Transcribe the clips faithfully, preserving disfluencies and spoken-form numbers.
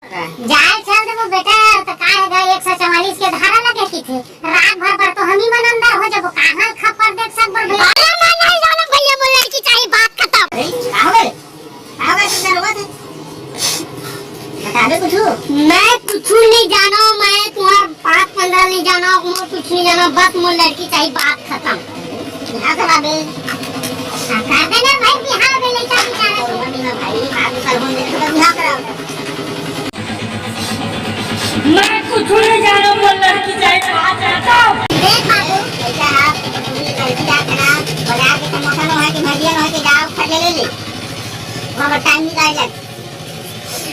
जाए चल देबो बेटा, त का हे गा, एक सौ चवालीस के धारा लगे की थे, रात भर बर तो हम ही मन अंदर हो जाबो, कहाँ खप्पर देख सकबो भैया? अरे मैं नहीं जानो भैया, मोर लड़की चाहिए, बात खत्म। अरे, का हो गए? का हो गए, तुमने लोगों से? बता दे कुछ। मैं कुछ नहीं जानो, मैं तुम्हार पाँच पन्द्रह नहीं जानो, मैं कुछ नहीं जानो, बस मोर लड़की चाहिए, बात खत्म। बिहाव करा बे। हाँ, कर देना भाई, बिहाव बे, लइका बिचारा। तो मत ना भाई, बात कर, हम देख के बिहाव करा। मैं कुछ नहीं जानो, मोर लड़की चाहिए, बात खत्म। देख बाबू, लइका है, पूरी लड़की जात है ना, बाजार के समोसा न होए कि भजिया न होए कि जाओ, खट ले, ले ले। वहाँ पर टाइम निकाल ले।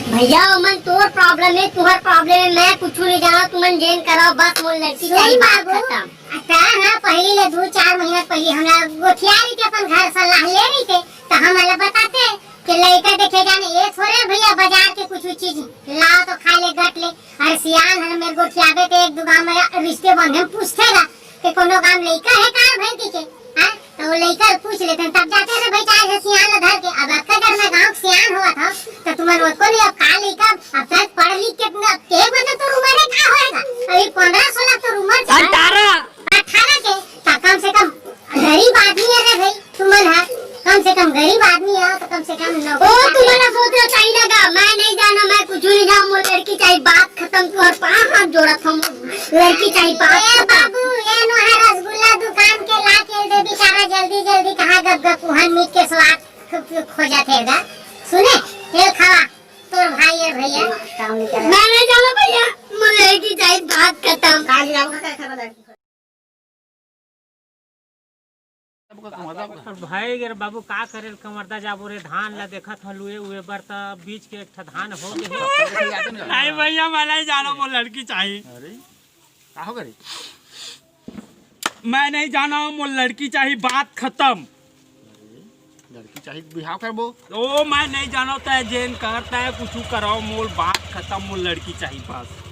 भैया, ओमन तोर प्रॉब्लम है, तुहर प्रॉब्लम है, मैं कुछ नहीं जानो, तुमन जेन करो, बस मोर लड़की सुन चाहिए, बात बाबू, खत्म। त ना पहली ले दू चार महीना पहली हमरा गोठिया रहिते, अपन घर सलाह ले रहिते, त हम एला बताते कि लइका देखे जाने, ये थोड़े भैया बाजार के कुछ चीज लाओ तो खा ले, गट ले। अरे सियान हर मेर गोठियाबे ते एक दू गांव में रिश्ते बंधे में पूछते गा कि कोनो गांव लइका है का भैंकी के, हाँ? तो वो लइका पूछ लेते हैं, तब जाते रे भाई, चाहे से सियान ला धर के। अब अतका जब मैं गांव के सियान हुआ था, तो तुम्हारे को नहीं, अब का लइका, अब शायद पढ़ लिख के, अब के मतलब तो उम्र है, का होएगा? अभी पन्द्रह सोलह तो उम्र है। अठारह। अठारह के, तो कम से कम गरीब आदमी है रे भाई, तुमन हा, कम से कम गरीब आदमी है, तो कम से कम ओ, नौकरी तुमन ला सोचना चाहिए गा, मैं नहीं जानो, मैं कुछ नहीं जानो, मोर लड़की चाहिए, बात खत्म, तोहर पाँव हाथ जोड़त हूँ, लड़की चाहिए, बात ए खत्म। बाबू, ये नो है रसगुल्ला दुकान के ला के दे बेचारा, जल्दी जल्दी कहाँ गप गप उहन मीठ के स्वाद खो-, खो-, खोजत है गा। सुने, ये खावा, तोर भाई है भैया। काम नहीं करे। मैं नहीं जानो भैया, मोर लड़की चाहिए, बात खत्म। काल जाओ, का खावा लड़की? अब भाई गे रे बाबू, का करे ल कंवरदा जाबो रे, धान ला देखत हन लुए उए बर, त बीच के एक ठा धान हो गे हे। नहीं भैया, मैं नहीं जानो, मोर लड़की चाहिए। अरे, का हो गे रे? मैं नहीं जानो, मोर लड़की चाहिए, बात खत्म। लड़की चाहिए, बिहाव करबो। ओ, मैं नहीं जानो, तय जेन कर, तय कुछ करो, मोर बात खत्म, मोर लड़की चाहिए बस।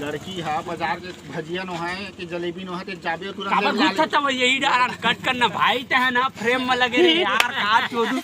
लड़की हा बाजार के भजिया नो है कि जलेबी नो है, ते जाबे तुरंत काबर ले ले। गुस्सा तब यही डारा कट करना भाई, ते है ना फ्रेम में लगे रे यार, का चोदू।